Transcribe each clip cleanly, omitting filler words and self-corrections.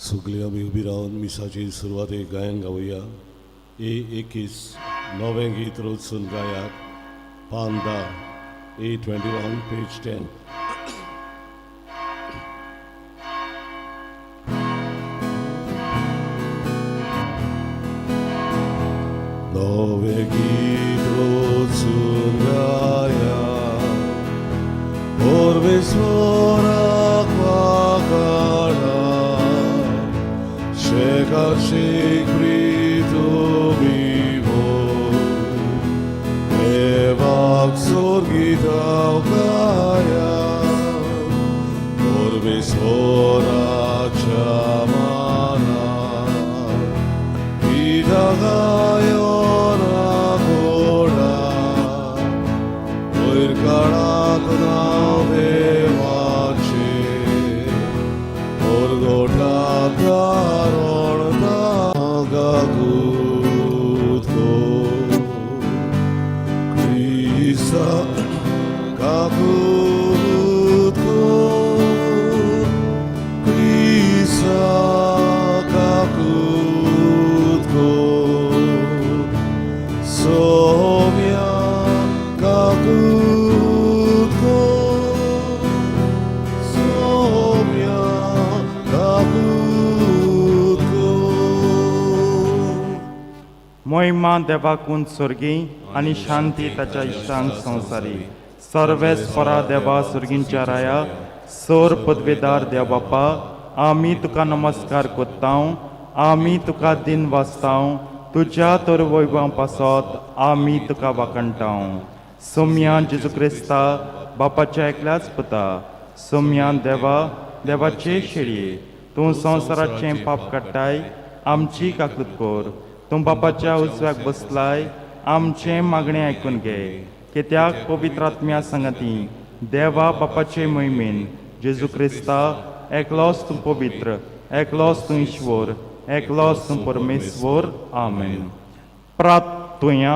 सगळीं आमी उबी रावन मिसाची सुरवातेक गायन गावया. ए 21 नवें गीत रचून गायात. पान 10, A 21, page 10. नवें गीत रचून गाया, परमेश्वराक वाखाणा, शेकाशेक प्रीतुमी देवाक सोर्गिताव गाया, परमेश्वराच्या माना गीता गायोना गोडा, वयर काळाक नांव देवाचें, परगोटाक कारण काकूत कर, क्रिस्ता काकूत कर, क्रिस्ता काकूत कर, सोम्या काकूत कर, सोम्या काकूत कर. मोहिमा देवाकून स्वर्गी आनी शांती ताच्या इश्टांक संवसारी. सर्वेस्परा देवा, सुर्गींच्या राया, सोर पदवेदार देव बापा, आमी तुका नमस्कार कोत्तांव, आमी तुका दिन वाचतांव. तुज्या तर वैभवां पासत आमी तुका वाखणटांव. सोम्या जेजू क्रिस्ता, बापाच्या एकल्याच पुता, सोम्या देवा, देवाचे शेळये, तूं संवसाराचें पाप काडटाय, आमची काकूत कर. तूं बापाच्या उजव्याक बसलाय, आमचें मागणें आयकून घे. कित्याक पवित्र आत्म्या सांगाती देवा बापाचे मोहिमेन जेजू क्रिस्ता, एकलोच तूं पवित्र, एकलोच तूं ईश्वर, एकलोच तूं परमेश्वर. आमेन. प्रार्थुया.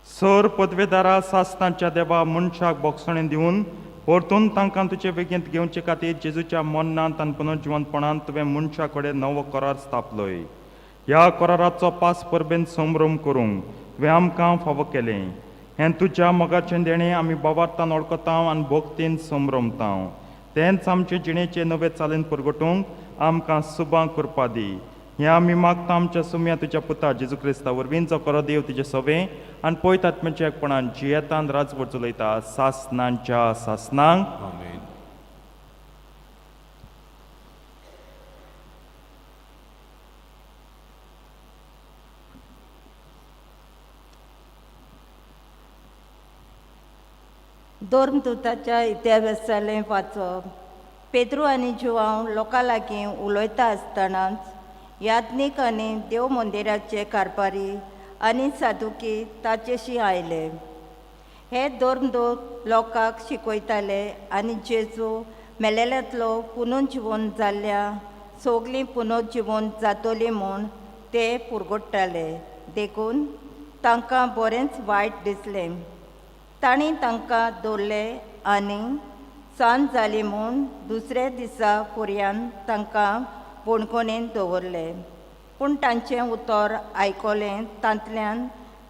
सोर पदवेदारा, सासनाच्या देवा, मनशाक बोगसणें दिवन परतून तांकां तुजे वेगेंत घेवचे खातीर जेजूच्या मरणांत आनी पुनर्जिवंतपणांत तुवें मनशा कडेन नवो करार स्थापलोय. ह्या कराराचो पास परबेन संभ्रम करूंक तुवें आमकां फावो केलें. हें तुज्या मोगाचें देणें आमी बोवार्तान वळखतांव आनी भोक्तीन संभ्रमतांव. तेंच आमचे जिणेचे नवे चालीन परगटूंक आमकां सुबां करपा दी. हें आमी मागता आमच्या सुम्या तुज्या पुता जेजू क्रिस्ता वरवीं, जो खरो देव तुजें सवें आनी पयत आत्म्याच्या एकपणान जियेतान राजवट चलयता सासनांच्या सासनांक. आमेन. धर्मदूताच्या इतिहासालें वाचप. पेद्रू आनी जुवांव लोकां लागीं उलयता आसतनाच याज्ञीक आनी देव मंदिराचे कारभारी आनी सादुकी ताचेशी आयले. हे धर्मदूत लोकांक शिकयताले आनी जेजू मेलेल्यांतलो पुनर्जिवन जाल्ल्या सगलीं पुनर्जिवन जातलीं म्हूण ते पुरगोडटाले. देखून तांकां बरेंच वायट दिसलें. तांणी तांकां दवरले आनी सांज जाली म्हूण दुसऱ्या दिसा पर्यान तांकां बणकोणेन दवरले. पूण तांचें उतर आयकलें तांतल्यान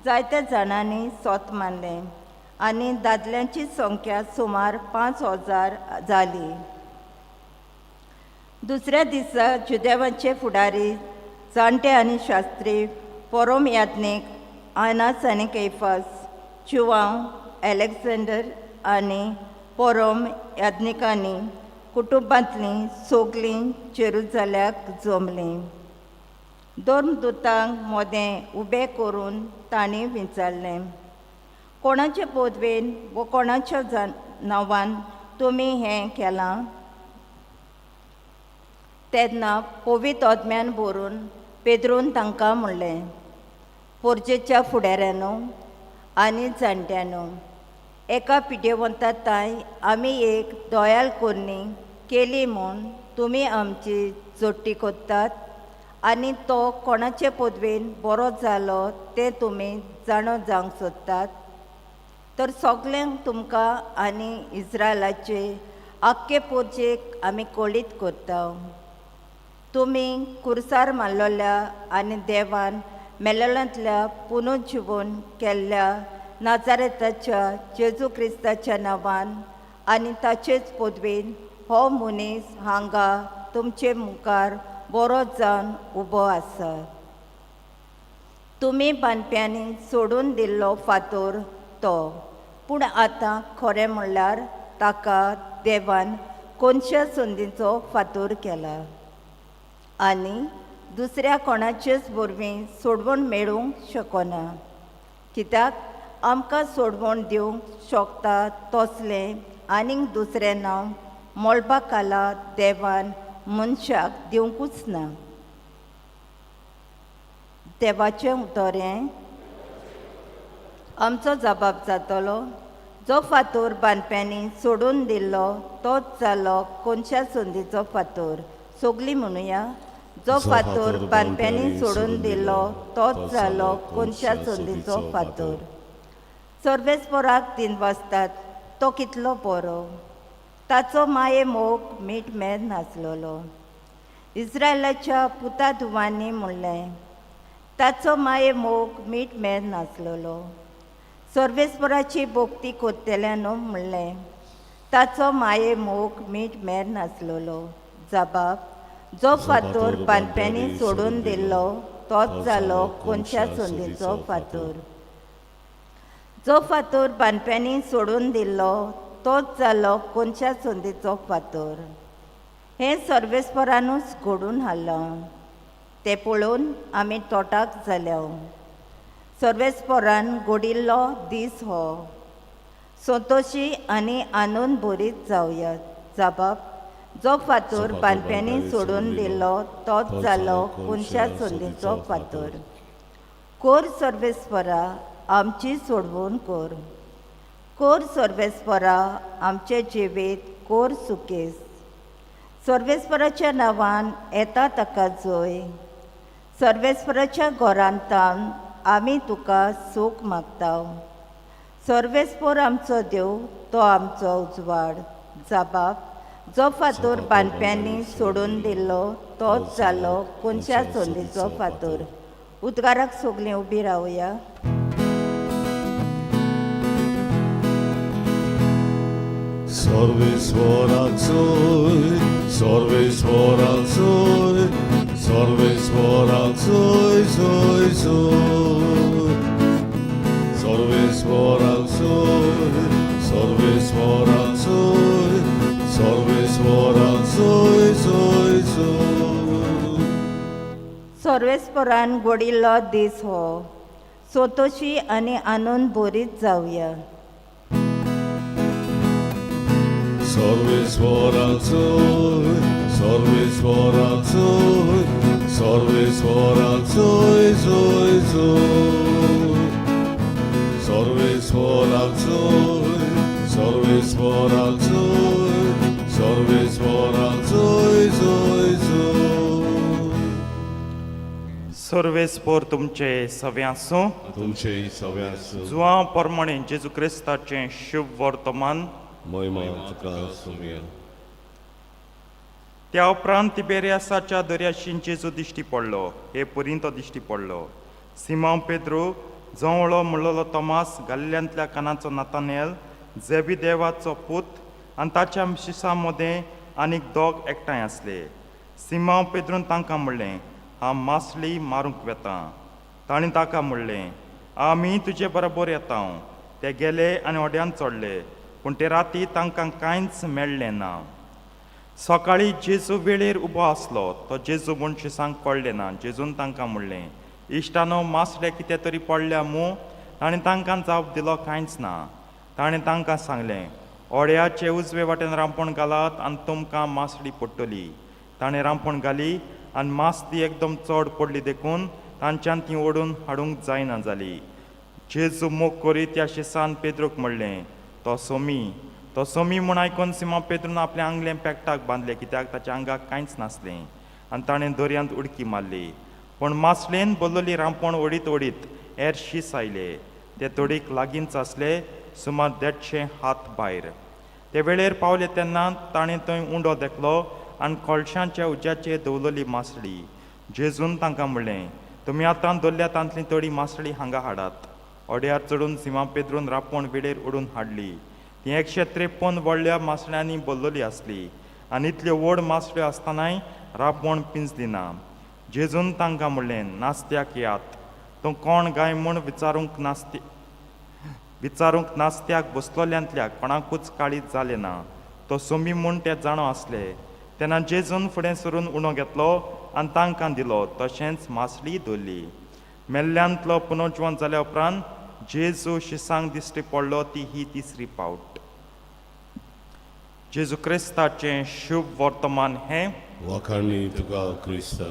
जायत्या जाणांनी सोत मानलें आनी दादल्यांची संख्या सुमार 5000 जाली. दुसऱ्या दिसा जुदेवांचे फुडारी, जाणटे आनी शास्त्री, पोरोम याज्ञीक आनास आनी कैफास, जुवांव एलेक्झांडर आनी पोरोम याज्ञिकांनी कुटुंबांतलीं सगलीं जेरुजाल्याक जमलीं. धर्मदूतांक मोदें उबें करून तांणी विचारलें, कोणाचे पदवेन वो कोणाच्या नांवान तुमी हें केलां? तेन्ना पवित्र आत्म्यान भरून पेद्रून तांकां म्हणलें, पोरजेच्या फुडाऱ्यानो, आनी जाणट्यानो, एका पिडेवंता ताय आमी एक दोयाल कोरणी केली म्हूण तुमी आमची जोडटी कोत्तात आनी तो कोणाचे पदवेन बरो जालो तें तुमी जाणो जावंक सोदतात. तर सगल्यांक तुमकां आनी इस्रायलाचे आख्खे पोरजेक आमी कळीत करता, तुमी कुर्सार मारलोल्या आनी देवान मेलेल्यांतल्या पुनर्जिवन केल्ल्या नाजारेताच्या जेजू क्रिस्ताच्या नांवान आनी ताचेच पदवेन हो मनीस हांगा तुमचे मुखार बरो जावन उबो आसा. तुमी बांदप्यांनी सोडून दिल्लो फातोर तो, पूण आतां खरें म्हणल्यार ताका देवान कोनशा संदीचो फातोर केला आनी दुसऱ्या कोणाचेच वरवीं सोडवण मेळूंक शकना, कित्याक आमकां सोडवण दिवंक शकता तसलें आनीक दुसरें नांव मळबा खाला देवान मनशाक दिवंकूच ना. देवाचें उतर हें आमचो जबाब जातलो. जो फातोर बांदप्यांनी सोडून दिल्लो तोच जालो कोनशा संदीचो फातोर. सगलीं म्हणुया, जो फातोर बांदप्यांनी सोडून दिल्लो तोच जालो कोनशा संदीचो फातोर. सर्वेस्पराक दिन वाजतात तो कितलो बरो, ताचो माये मोग मीठ मेर नासलेलो. इस्रायलाच्या पुता धुवांनी म्हणलें, ताचो माये मोग मीठ मेर नासलेलो. सर्वेस्पराची भोक्ती कोत्तेल्यानो म्हणलें, ताचो माये मोग मीठ मेर नासलेलो. जबाब, जो फातोर बांदप्यांनी सोडून दिल्लो तोच जालो कोनशा संदीचो फातोर. जो फातोर बांदप्यांनी सोडून दिल्लो तोच जालो कोनशा संदीचो फातोर. हें सर्वेस्परानूच घडून हाडलां, तें पळोवन आमी तोटाक जाल्या. सर्वेस्परान घडिल्लो दीस हो, संतोशी आनी आनंद भरीत जावया. जबाब, जो फातोर बांदप्यांनी सोडून दिल्लो तोच जालो कोनशा संदीचो फातोर. कोर सर्वेस्परा आमची सोडवण कोर, कोर सर्वेस्परा आमचें जिवीत कोर सुकेस. सर्वेस्पराच्या नांवान येता ताका जोय. सर्वेस्पराच्या घरांतान आमी तुका सूख मागता. सर्वेस्पर आमचो देव, तो आमचो उजवाड. जबाब, जो फातोर बांदप्यांनी सोडून दिल्लो तोच जालो कोनशा संदीचो फातोर. उद्गाराक सगलीं उबी रावया. सर्वेस्वराक जोय, सर्वेस्वराक जोय, सर्वेस्वराक जोय, जोय, जोय. सर्वेस्वराक जोय, सर्वेस्वराक जोय, सर्वेस्वराक जोय, जोय, जोय. सर्वेस्परान घडिल्लो दीस हो, संतोशी आनी आनंद भरीत जावया. सर्वेस्वराक जोय, सर्वेस्वराक जोय, सर्वेस्वराक जोय, जोय, जोय. सर्वेस्वराक जोय, सर्वेस्वराक जोय, सर्वेस्वराक जोय, जोय, जोय. सर्वेस्पर तुमचे सवे आसूं. तुमचे सव्यास. जुआं प्रमाणे जेजू क्रिस्ताचें शुभ वर्तमान. महिमा तुका सुमया. त्या उपरांत तिबेरियासाच्या दर्याशीन जेजू दिश्टी पडलो. हे परीन तो दिश्टी पडलो. सिमांव पेद्रू, जवळो म्हणलेलो तोमास, गालिल्यांतल्या कानाचो नातानेल, जेबी देवाचो पूत आनी ताच्या शिसां मदें आनीक दोग एकठांय आसले. सिमांव पेद्रून तांकां म्हणलें, हांव मासली मारूंक वेतां. ताणें ताका म्हणलें, आमी तुजे बरोबर येता. ते गेले आनी व्हड्यान चडले, पूण ते राती तांकां कांयच मेळ्ळें ना. सकाळीं जेजू वेळेर उबो आसलो. तो जेजू म्हूण शिसांक कळ्ळें ना. जेजून तांकां म्हणलें, इश्टानो, मासले कितें तरी पडल्या मू? ताणें तांकां जाप दिलो, कांयच ना. ताणें तांकां सांगलें, ओड्याचे उजवे वाटेन रांपण घालात आनी तुमकां मासडी पडटली. ताणें रांपण घाली आनी मासली एकदम चड पडली, देखून तांच्यान ती ओडून हाडूंक जायना जाली. जेजू मोग करीत त्या शिसान पेद्रूक म्हणलें, तो सोमी. तो सोमी म्हूण आयकून सिमा पेद्रून आपलें आंगलें पेकटाक बांदलें, कित्याक ताच्या आंगाक कांयच नासलें, आनी ताणें दर्यांत उडकी मारली. पूण मासळेन बोल्लोली रांपण ओडीत ओडीत हेर शीस आयले. ते तडीक लागींच आसले, सुमार 150 हात भायर. ते वेळेर पावले तेन्ना ताणें थंय उंडो देखलो आनी कोळशांच्या उज्याचेर दवरलेली मासळी. जेजून तांकां म्हणलें, तुमी आतां दवरल्या तांतली थोडी मासळी हांगा हाडात. ओड्यार चडून सिमा पेद्रून रांपण वेळेर ओडून हाडली. ती 153 व्हडल्या मासळ्यांनी भरलेली आसली आनी इतल्यो व्हड मासळ्यो आसतनाय रांपण पिंजली ना. जेजून तांकां म्हणलें, नास्त्याक येयात. तूं कोण गाय म्हूण विचारूंक नास्त्याक बसलोल्यांतल्या कोणाकूच काळीज जालें ना. तो सोमी म्हूण ते जाणो आसले. तेन्ना जेजून फुडें सरून उणो घेतलो आनी तांकां दिलो, तशेंच मासळी धरली. मेल्ल्यांतलो पुनर्जिवन जाल्या उपरांत जेजू शिसांक दिश्टी पडलो ती ही तिसरी पावट. जेजू क्रिस्ताचें शुभ वर्तमान हें. वाखाणी तुका क्रिस्ता.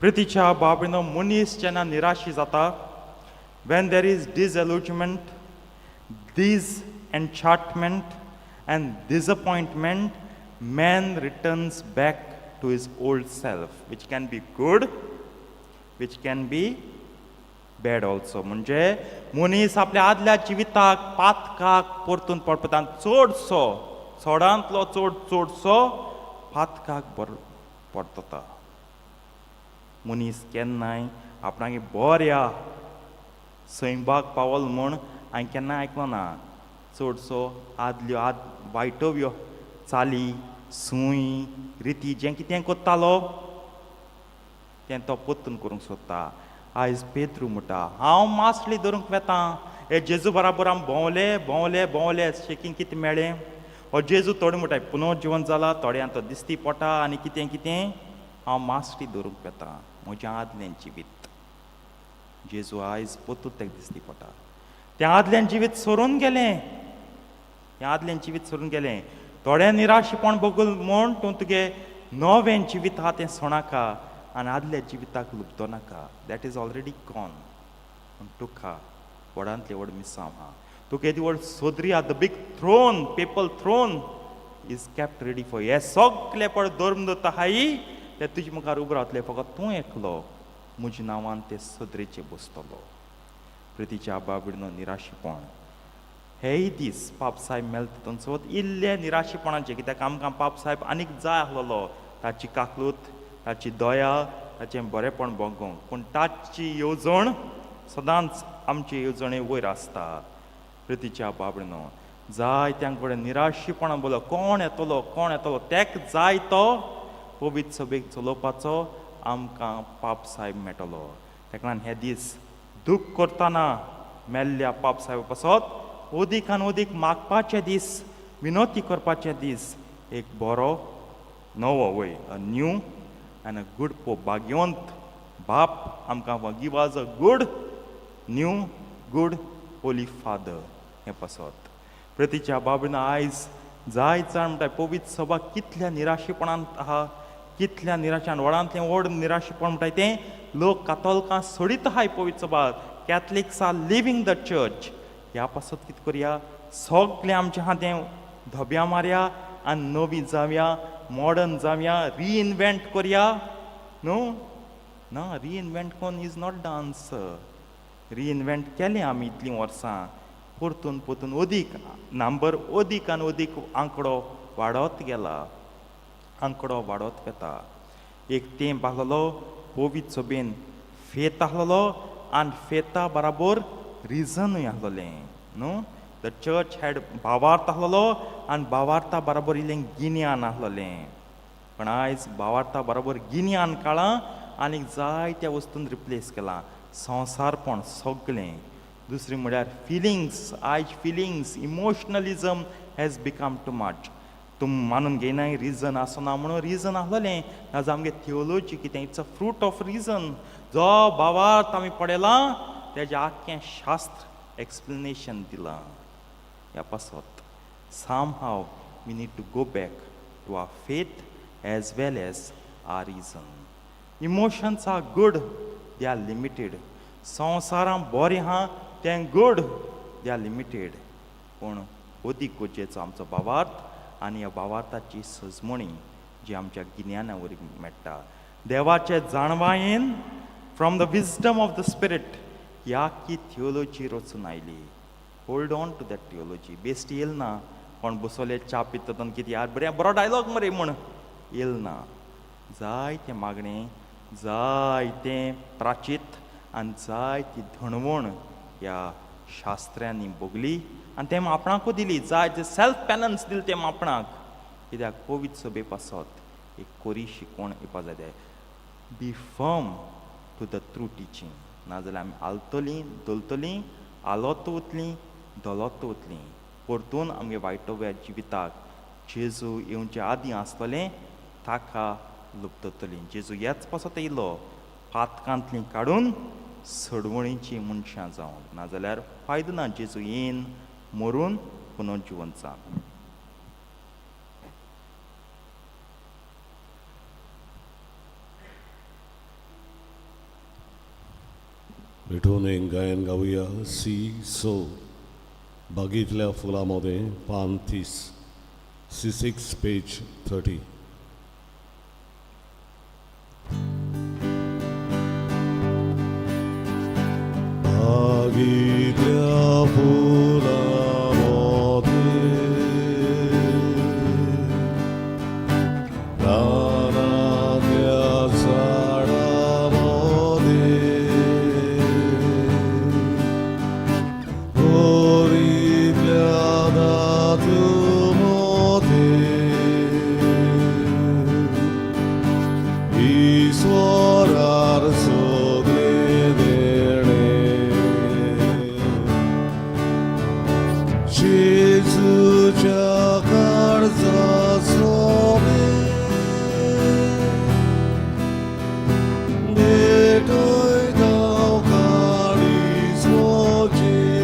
प्रितीच्या बाबीनो, मनीस जेन्ना निराशी जाता, when there is disillusionment, disenchantment and disappointment, man returns back to his old self, which can be good, which can be bad also. म्हणजे मनीस आपल्या आदल्या जिविताक पातकाक परतून पडपता. चडसो, चडांतलो चड चडसो पातकाक बर परतता मनीस. केन्नाय आपणागे बऱ्या सैंबाक पावल म्हूण हांवें केन्ना आयकलो ना. चडसो आदल्यो आद वायटव्यो चाली, सूय, रिती जें कितें करतालो तें तो परतून करूंक सोदता. आयज पेत्रू म्हणटा, हांव मासळी धरूंक वेता. हे जेजू बराबर आमी भोंवले, भोंवले, भोंवले, शेकीं कितें मेळ्ळें? हो जेजू थोडे म्हणटाय पुनर्जिवन जाला, थोड्यां तो दिसती पोटा आनी कितें कितें. हांव मासळी धरूंक वेता, म्हजें आदलें जिवीत. जेजू आयज परतून ताका दिसती पडटा. तें आदलें जिवीत सोरून गेलें, हें आदलें जिवीत सोरून गेलें. थोडें निराशेपण बगूल म्हूण तूं तुगे नवें जिवीत आहा तें सोणाका आनी आदल्या जिविताक लुबतो नाका. That is already gone. पूण तुका व्हडांतलें व्हड मिसांव आहा, तुका येदी व्हड सोदरी आहा. The big throne, papal throne is kept ready for. हे सगळे पळय धर्म दत्ता हाय ते तुजे मुखार उबो रावतले. फकत तूं एकलो म्हज्या नांवान ते सदरेचे बसतलो. प्रितीच्या बाबडीनो, निराशेपण हेय दीस पाप साहेब मेळटा तितून इल्ले निराशेपणाचे, कित्याक आमकां पाप साहेब आनीक जाय आसलेलो, ताची काकलूत, ताची दया, ताचें बरेंपण बगोंक. पूण ताची येवजण सदांच आमचे येवजणे वयर आसता. प्रितीच्या बाबडीनो, जायत्यां कडेन निराशेपणान बोलो, कोण येतलो, कोण येतलो? तेक जाय तो पवित्र सभेक चलोवपाचो आमकां पाप साहेब मेळटलो. तेका लागून हे दीस दूख करतना मेल्ल्या पाप साहेबा पासत अदीक आनी अदीक मागपाचे दीस, विनोती करपाचे दीस. एक बरो नवो वय, a new and a good pope, भाग्यवंत बाप आमकां give us a good, new, good holy father हें पासत. प्रतिच्या बाबीन, आयज जायत जाण म्हणटा, पवित्र सभा कितल्या निराशेपणांत आहा, कितल्या निराशान. व्हडांतलें व्हड निराशेपण म्हणटाय तें लोक कातोलकां सोडीत आहाय पवित्र सभा. Catholics are leaving the church. ह्या पासत कितें करया? सगळें आमचें आहा तें धब्या मारया आनी नवी जावया, मॉडर्न जावया, रिइनवेंट करया? न्हू ना, रिइनवेंट कोन is not the answer. Reinvent केलें आमी इतलीं वर्सां, परतून परतून अदीक नंबर, अदीक आनी अदीक आंकडो वाडत गेला, आंकडो वाडत वता. एक तेंप आहलोलो पवित्र सभेन फेत आहलोलो आनी फेता बराबर रिजनूय आहलोलें, न्हू? The church had भावार्थ आहलोलो आनी भावार्था बराबर इल्लें गिन्यान आहलोलें. पण आयज भावार्था बरोबर गिन्यान काळां आनीक जायत्या वस्तून रिप्लेस केलां, संवसारपण सगळें. दुसरें म्हळ्यार फिलिंग्स. आयज feelings, emotionalism has become too much. तूं मानून घेयनाय रिजन आसना म्हणून. रिजन आहलोलें नाजाल्यार आमगे थियोलॉजी कितें? It's a fruit of reason. जो भावार्थ आमी पळयला तेजें आख्खें शास्त्र एक्सप्लेनेशन दिलां. ह्या पासत Somehow we need to go back to our faith as well as our reason. Emotions are good, they are limited. संवसारां बरें आहा तें good, they are limited. पूण अदीक गरजेचो आमचो भावार्थ आनी ह्या भावार्थाची सजमणी जी आमच्या गिन्याना वरवीं मेळटा, देवाचे जाणवायेन, from the wisdom of the spirit ह्या की थियोलॉजी रचून आयली. Hold on to that theology. बेश्टी येयल ना. कोण बसोले च्या पिता तेन्ना कितें, यार बरें बरो डायलॉग मरे म्हूण येयल ना. जायतें मागणें, जायतें प्राचीत आनी जायती धणवण ह्या शास्त्र्यांनी भोगली आनी तें आपणाकूय दिली. जायते सेल्फ पेनन्स दिली तें आपणाक, कित्याक पवित्र सभे पासत एक कोरी शिकवण येवपा जाय. Be firm to the true teaching, नाजाल्यार आमी आलतलीं धोलतलीं, आलोत वतलीं, धोलोत वतलीं. परतून आमगे वायटोव्या जिविताक जेजू येवचे आदीं आसतलें ताका लुपतलीं. जेजू ह्याच पासत येयलो, पातकांतलीं काडून सडवणीचीं मनशां जावन. नाजाल्यार फायदो ना जेजू येन मरून पुनः जिवंत जावन. भेटून एक गायन गावया, सी सो, बागेंतल्या फुलां मदें, पान 30, C6, page 30. बागेंतल्या फुलां मदें, रानांतल्या झाडां मदें, कोरींतल्या धातू मदें, ईश्वरार सगळें देणें, जेजूच्या काळजा सोबें भेटयता काळीज म्हजें,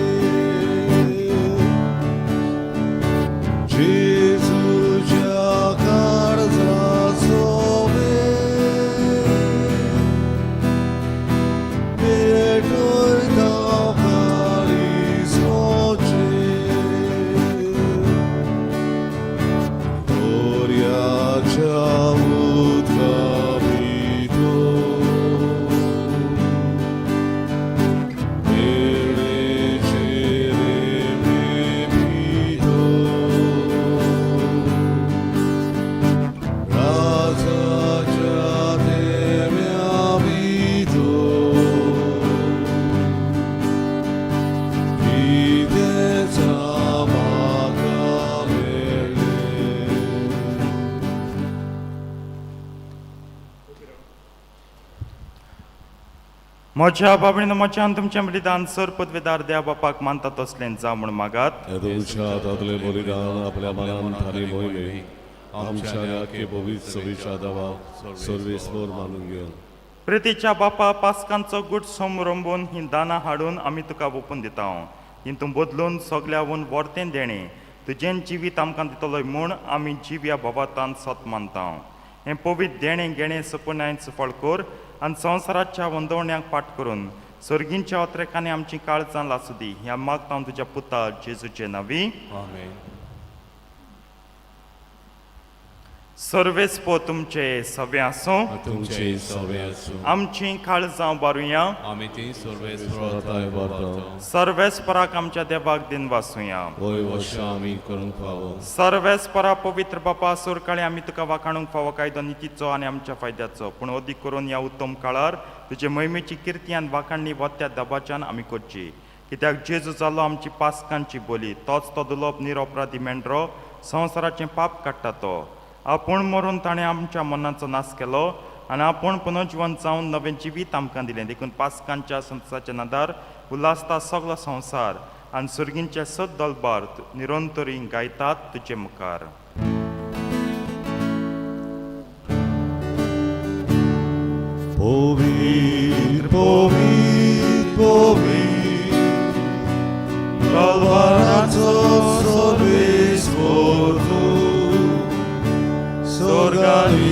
जेजूच्या काळजा सोबें भेटयता काळीज म्हजें. दर्याच्या उदका भितर वेळेचे रेंवे भितर, राजाच्या तेम्या भितर, कितेंच म्हाका मेळ्ळें. म्हज्या बाबणीन म्हज्यान तुमचें बलिदान सर पदवेदार देवा बापाक मानता तसलें जावं म्हूण मागात. तुमच्या हातांतलें बलिदान आपल्या मनान थारी मोहिमे आमच्या ह्या पवित्र सभेच्या देवाक सर्वेस्पर मानून घेवन. प्रितीच्या बापा, पास्कांचो गूट समरंबून ही दानां हाडून आमी तुका ओपून दिता. हितून बदलून सगल्याहून वर्तें देणें तुजें जिवीत आमकां दितलो म्हूण आमी जिव्या भवातान सत मानता. हें पवित्र देणें घेणें सपनायन सफळ कर आनी संवसाराच्या वंदवण्याक पाट करून सर्गींच्या अत्रेकांनी आमची काळजां लासू दी. ह्या मागता हांव तुज्या पुता जेजूचे नांवी. आमेन. सर्वेस्पर तुमचे सगळे आसूं. तुमचे सवे आसूं. आमची काळजां बारुया. आमी ती सर्वेस्पराताय वारता. सर्वेस्पराक आमच्या देवाक दिन वासुया. वय वर्षा आमी करूंक फावो. सर्वेस्परा पवित्र बापा, सुरकाळी आमी तुका वाखाणूंक फावो, कायदो नितीचो आनी आमच्या फायद्याचो. पूण अदीक करून ह्या उत्तम काळार तुजे मोहिमेची किर्ती आनी वाखाणणी वत्या दबाच्यान आमी करची. कित्याक जेजू जालो आमची पास्कांची बोली. तोच तो दुलोप निरोपराधी मेंढरो, संवसाराचें पाप काडटा तो. आपूण मरून ताणें आमच्या मनाचो नाश केलो आनी आपूण पुनर्जिवन जावन नवें जिवीत आमकां दिलें. देखून पास्कांच्या संसाच्या नादार उल्हासता सगलो संवसार आनी सुर्गींचे सद दलबार निरंतरी गायतात तुजे मुखार. पवित्र, पवित्र, पवित्र, कलवाराचो सर्वेस्पर.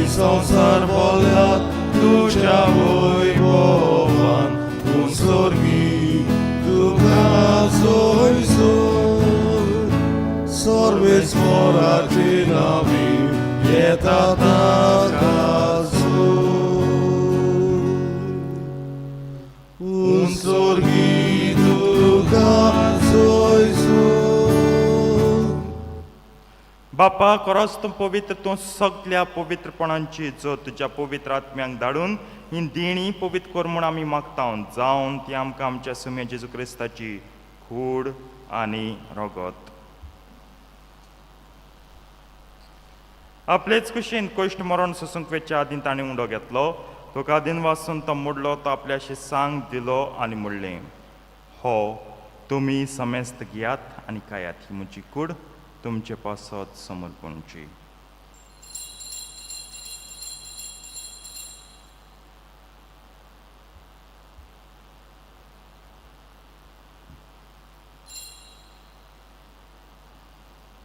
संवसार भोल्यात तुज्या वैभवान तूं स्वर्गी तुका सोयसोय सर्वेस्वराचे नावी येता ताका सोय. तुका सोयसोय. बापा खरोच तूं पवित्र, तूं सगल्या पवित्रपणांची जो तुज्या पवित्र आत्म्यांक धाडून ही देणी पवित्र कर म्हूण आमी मागता, जावन ती आमकां आमच्या सुम्या जेजू क्रिस्ताची कूड आनी रगत. आपलेच कुशीन कश्ट मरण सोसूंक वेच्या आदीं ताणें उंडो घेतलो, तुका दिन वासून तो मोडलो, तो आपल्याशी सांग दिलो आनी म्हणलें, हो तुमी समेस्त घेयात आनी खायात, ही म्हजी कूड तुमचे पासत समर्पणची.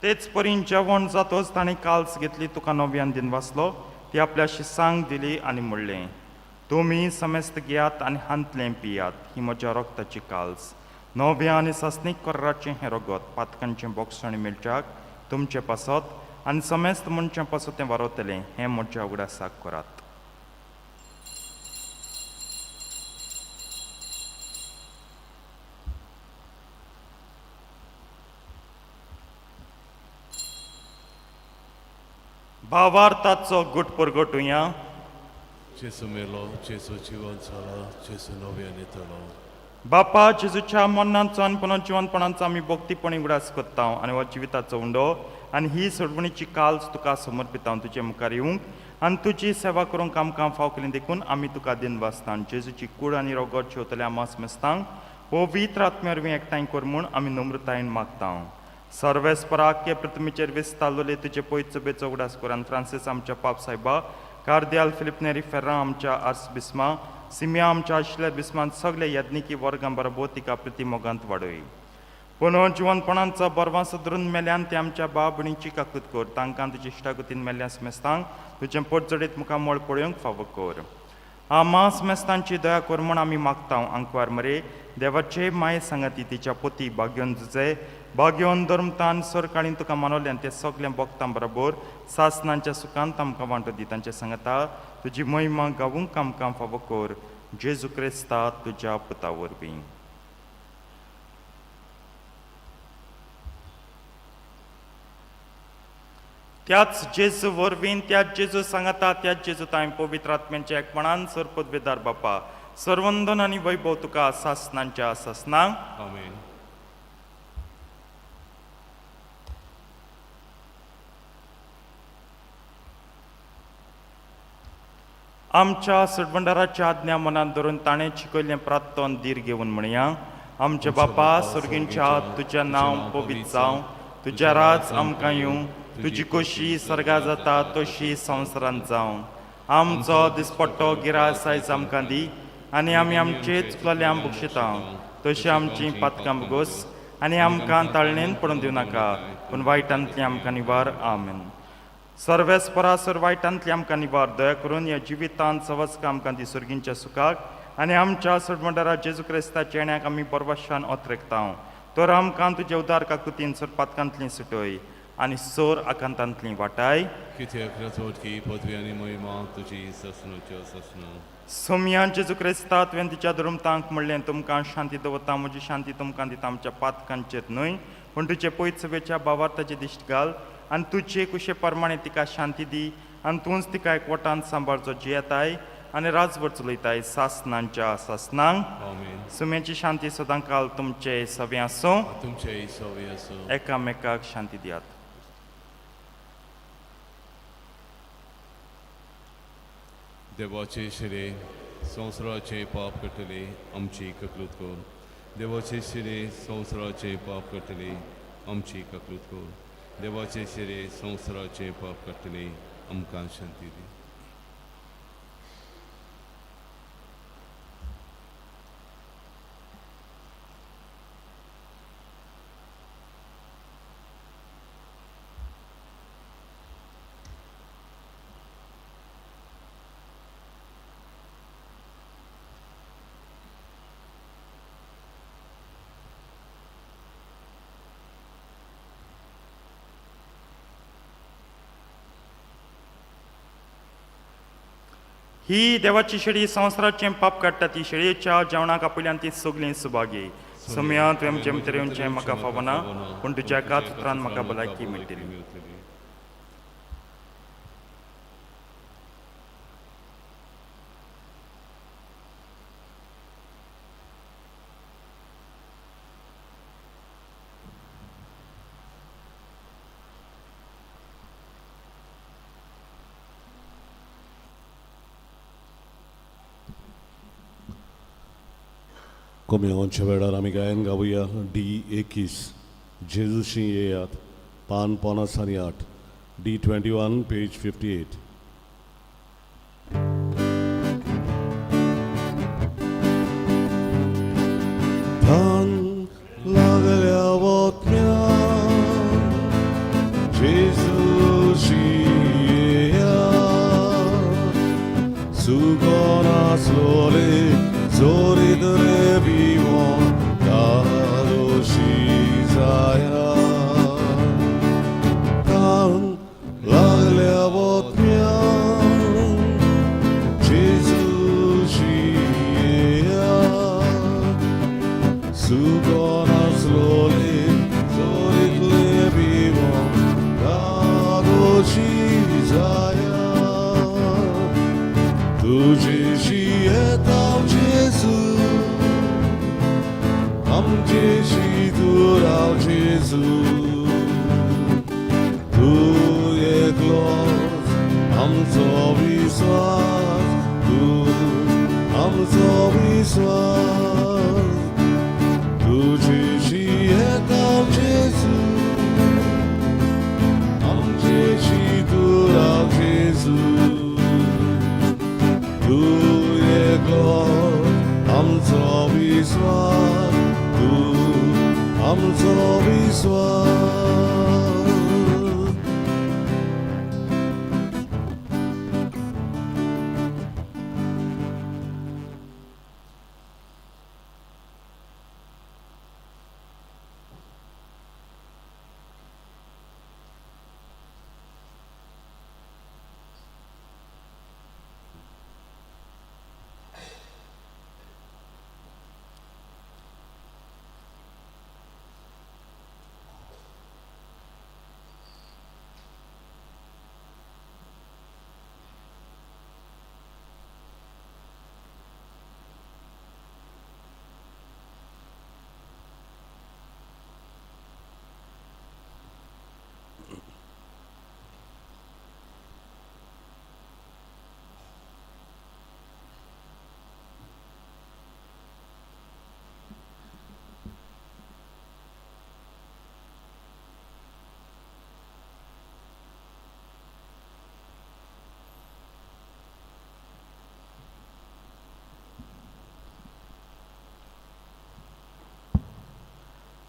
तेच परीन जेवण जातच ताणें काल्स घेतली, तुका नव्यान दिन वाचलो, ती आपल्याशी सांग दिली आनी म्हणलें, तुमी समेस्त घेयात आनी हांतलें पियात, ही म्हज्या रगताची काल्स, नव्या आनी सासणीक कराराचें हें रगत पातकांचें बोगसण मेळच्याक तुमचे पासत आनी समेस्त मनशां पासत तें वारवतलें, हें म्हज्या उगडासाक करात. भावार्थाचो गुट परगटुया. जेजू मेलो, जेजू जिवन जाला, जेजू नव्यान येतलो. बापा जेजूच्या मरणाचो आनी पुनर्जिवनपणाचो आमी भक्तीपणी उगडास करता आनी हो जिविताचो उंडो आनी ही सोडवणीची काल्स तुका समर्पिता. तुजे मुखार येवंक आनी तुजी सेवा करूंक आमकां फाव केली देखून आमी तुका दिन वाचता. जेजूची कूड आनी रगत जेवतल्या आमास मेस्तांक पवित्र आत्म्या वरवीं एकठांय कर म्हूण आमी नम्रतायेन मागता. सर्वेस्पराके पृथ्वीचेर विस्तारलेले तुजे पयत सभेचो उगडास कर आनी फ्रांसीस आमच्या पाप सायबा, कार्दियाल फिलिप नेरी फेर्रा आमच्या आर्स बिस्मा, सिमिया आमच्या आशिल्ल्या बिस्मान सगळे यज्ञिकी वर्गां बरोबर तिका प्रतिमोगांत वाडय. पुनर्जिवनपणांचो बरवास धरून मेल्यान ते आमच्या बाबणीची काकूत कर, तांकां तुजी इश्टागतीन मेल्ल्या मेस्तांक तुजें पोटजडीत मुखामळ पळोवंक फावो कर. आमास मेस्तांची दया कर म्हूण आमी मागता. आंकवार मरे देवाचे माये सांगाती तिच्या पोती भाग्योन जुजे भाग्योन धर्मतान सरकाळीन तुका मानवल्यान ते सगळें भोगतां बरोबर सासनांच्या सुखांत आमकां वांटो दी. तांचे सांगता तुजी महिमा गावूंक आमकां फावो कर, जेजू क्रिस्ता तुज्या पुता वरवीं. त्याच जेजू वरवीं, त्याच जेजू सांगता, त्याच जेजू तांय पवित्र आत्म्यांच्या एकपणान सरपदवेदार बापा, सर्वंदन आनी वैभव तुका सासनांच्या सासनांक. आमेन. आमच्या सडवंडाराच्या आज्ञा मनात धरून ताणें शिकयल्लें प्रार्थन धीर घेवन म्हणया. आमचे बापा सर्गींच्या, तुजें नांव पवित्र जावं, तुजें राज आमकां येवं, तुजी खोशी सर्गा जाता तशी संवसारांत जावं. आमचो दिसपट्टो गिरास आयज आमकां दी आनी आमी आमचे चुकलें बक्षिता तशी आमची पातकां बोगोस आनी आमकां ताळणेन पडून दिवं नाका, पूण वायटांतली आमकां निवार. आमेन. सर्वेस्परा वायटांतली आमकां निवार, दया करून ह्या जिवितांत सवस्क आमकां दी सर्गींच्या सुखाक आनी आमच्या सोडमंडरा जेजू क्रिस्ताच्या येण्याक आमी बरवाशान ओतरेकता. तर आमकां तुजे उदार काकुतीन सोर पातकांतली सुटय आनी सोर आकांतांतली वाटाय. कित्याक रथोटकी पदवी आनी महिमा तुजी ससनूच्यो ससनू. सोमयान जेजू क्रिस्ता तुवें तिच्या धर्मतांक म्हणलें, तुमकां शांती दवरता, म्हजी शांती तुमकां दिता, आमच्या पातकांचेर न्हय पूण तुजे पयत सभेच्या भावार्थाची दिश्ट घाल आनी तुजे कुशे प्रमाणे तिका शांती दी आनी तूंच तिका एकवटान सांबाळचो जियेताय आनी राजभर चलयताय सासनांच्या सासनांक. आमेन. सुम्याची शांती सदां काल तुमचे सवे आसूं. तुमचे सवे आसूं. एकामेकाक शांती दियात. देवाचे शिरे संवसाराचे पाप करतले आमची ककृत कर. देवाचे शिरे संवसाराचे पाप करतले आमची ककृत कर. देवाचे शिरे संवसाराचे पाप करतले आमकां शांती दी. ही देवाची शेळी संवसाराचें पाप काडटा ती शेळयेच्या जेवणाक आपयल्यान ती सगलीं सुभागी. सोम्या, तुवें म्हजें भितर येवचें म्हाका फावना, पूण तुज्या एकाच उतरान म्हाका भलायकी मेळटली. कोम्यांच्या वेळार आमी गायन गावया डी 21, जेजूशी येयात, पान 58, डी 21, पेज 58. धान लागल्या वोत्म्या जेजूशी येयात, सुगोनासलोले जोरीत रे बिवोन कारोशी जाया. तान लागल्या वोत्म्या जेजूशी येयात, सुगोनासलोले जोरीत रे बिवोन कारोशी जाया. तुझेशी येताव जेजू, आमचेशी दुराव जेजू, तूं एकलोच आमचो विस्वास, तूं आमचो विस्वास. तुझेशी येताव जेजू, आमचेशी दुराव जेजू, तूं एकलोच आमचो विस्वास, तूं आमचो विस्वास.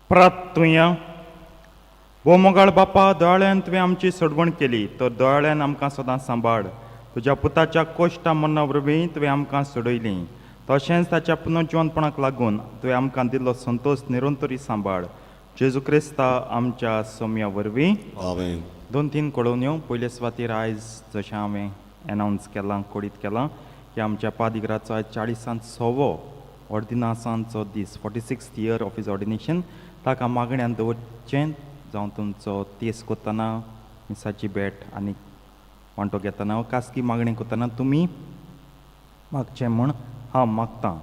प्रार्थुया. वो मोगाळ बापा, दोळ्यान तुवें आमची सोडवण केली तर दोळ्यान आमकां सदां सांबाळ. तुज्या पुताच्या कोश्टा मरणा वरवीं तुवें आमकां सोडयलीं, तशेंच ताच्या पुनर्जिवनपणाक लागून तुवें आमकां दिल्लो संतोश निरंतरी सांबाळ. जेजू क्रिस्ता आमच्या सोम्या वरवीं. आमेन. दोन तीन कळोवण्यो. पयले सुवातेर आयज जशें हांवें एनावन्स केलां, कोडीत केलां की आमच्या पादिगराचो आयज चाळिसांत सवो ऑर्डिनासांचो दीस, 46th year of his ordination. ताका मागण्यान दवरचें, जावं तुमचो तेस करतना, मिसाची भेट आनी वांटो घेतना वा खासगी मागणी करतना तुमी मागचें म्हूण हांव मागतां.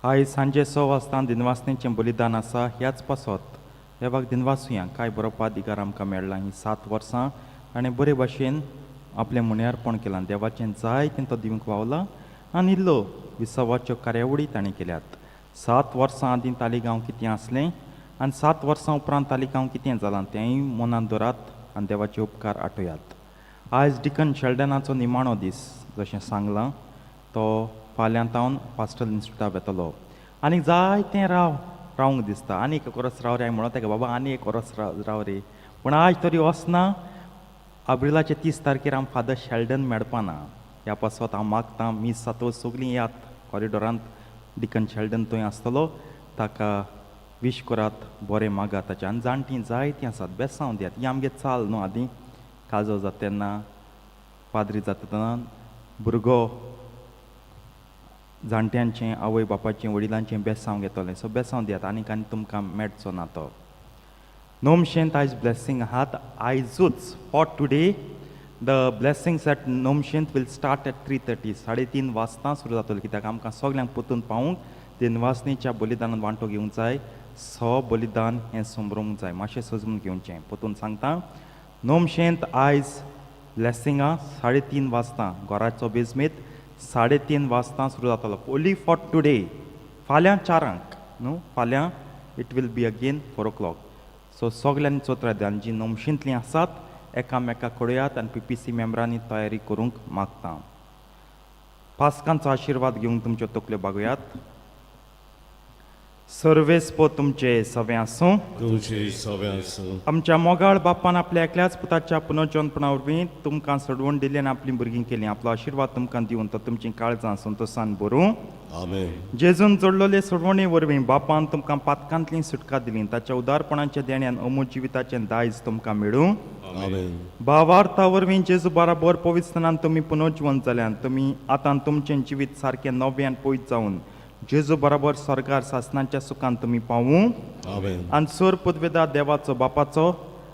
आयज सांजे 6 वाजता दिनवासनेचें बलिदान आसा. ह्याच पासत देवाक दिनवासुया, काय बरो पादिगार आमकां मेळ्ळा. हीं 7 वर्सां ताणें बरे भाशेन आपलें मुण्यारपण केलां. देवाचें जायतें तो दिवंक पावला आनी इल्लो विसवाच्यो कार्यावळी ताणें केल्यात. 7 वर्सां आदीं तालिगांव कितें आसलें आनी 7 वर्सां उपरांत तालिगांव कितें जालां तेंय मनांत दवरात आनी देवाचे उपकार आठयात. आयज डिकन शेल्डनाचो निमाणो दीस. जशें सांगलां, तो फाल्यां तावन पास्टल इन्स्टिट्यूटा वेतलो. आनी जायतें रावंक दिसता, आनी एक वरस राव रे. म्हणून ताका, बाबा आनी एक वरस राव, राव रे. पूण आयज तरी वचना. आब्रिलाचे 30 तारखेर आम फादर शेल्डन मेळपाना. ह्या पासत हांव मागतां, मीस जातकच सगलीं यात कॉरिडोरांत, डिकन शेल्डन थंय आसतलो. ताका विश करात, बरें मागात ताचें. आनी जाणटीं जायतीं आसात, बेसांव दियात. ही आमगे चाल न्हू. आदीं काजो जाता तेन्ना, पाद्री जाता तेन्ना. भुरगो जाणट्यांचें, आवय बापाचें, वडिलांचें बेसांव घेतलें. सो बेसांव दियात, आनीक आनी तुमकां मेळचो ना तो. नोमशेंत आयज ब्लेसींग आहात. आयजूच for today the blessings at नोमशेंत will start at 3:30. 3:30 वाजता सुरू जातलो, कित्याक आमकां सगल्यांक परतून पावूंक दिनवासणीच्या बलिदानान वांटो घेवंक जाय. सो बलिदान हें समरोंक जाय, मातशें सजून घेवचें. परतून सांगता, नोमशेंत आयज ब्लेसिंगां 3:30 वाजता, घराचो बेजमेत 3:30 वाजता सुरू जातलो. Only for today. फाल्यां 4 क न्हू, फाल्यां it will be again 4 o'clock. So सगल्यांनी चोत्राय आनी जी नोमशींतलीं आसात एकामेका कळयात आनी पीपीसी मेंबरांनी तयारी करूंक मागता. पास्कांचो आशिर्वाद घेवंक तुमच्यो तकल्यो बागयात. सर्वेस्पोर तुमचे सवें आसूं. तुमचे सवें आसूं. आमच्या मोगाळ बापान आपल्या एकल्याच पुताच्या पुनर्जनपणा वरवीं तुमकां सोडवण दिली आनी आपलीं भुरगीं केलीं. आपलो आशिर्वाद तुमकां दिवन तो तुमचीं काळजां संतोशान भरूं. आमेन. जेजून जोडलेले सोडवणे वरवीं बापान तुमकां पातकांतली सुटका दिली. ताच्या उदारपणाच्या देण्यान अमूल जिविताचें दायज तुमकां मेळूं. आमेन. भावार्था वरवीं जेजू बराबर पवित्रस्थानान तुमी पुनर्जिवन जाल्यान तुमी आतां तुमचें जिवीत सारकें नव्यान पयत जावन जेजू बराबर स्वर्गार सासनाच्या सुखान तुमी पावूं. आमेन. आनी सोर पुदवेदा देवाचो, बापाचो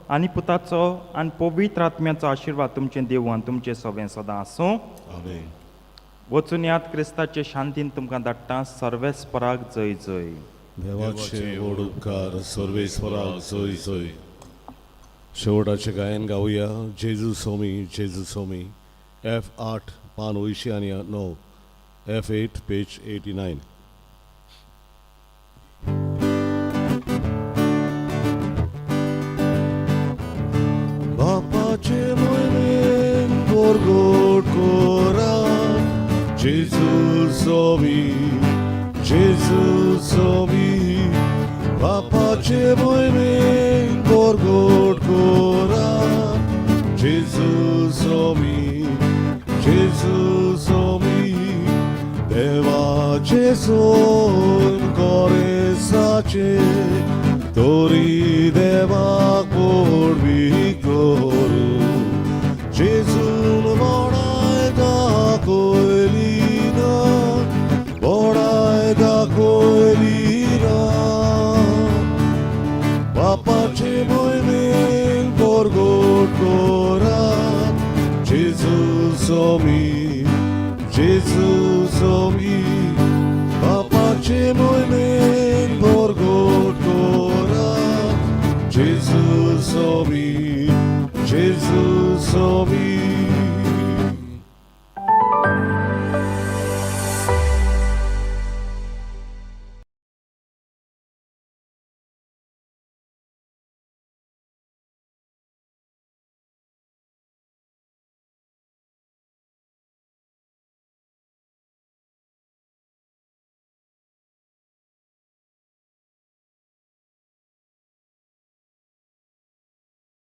आनी पुताचो आनी पवित्र आत्म्याचो आशिर्वाद तुमचें देव आनी तुमचें सवें सदां आसूं. आमेन. वचून यात, क्रिस्ताचे शांतीन तुमकां धाडटा. सर्वेस्पराक जय जय. देवाचे व्हड उपकार. सर्वेस्पराक जय जय. शेवटाचें गायन गावया, जेजू सोमी जेजू सोमी, एफ 8, पान 89, एफ 8, पेज 89. बापाचे मोहिमेन परगट करात जेजू सोमी जेजू सोमी. बापाचे मोहिमेन परगट करात जेजू सोमी जेजू सोमी. देवाचे सोन कोरेसाचे तोरी देवाक पोडवी करू. जेजून बडाय दाखयली ना, बडाय दाखयली ना. बापाचे मोहिमेन परगट करात जेजू सोमी जेजू सोमी. बापाचे मोहिमेन परगट करात जेजू सोमी.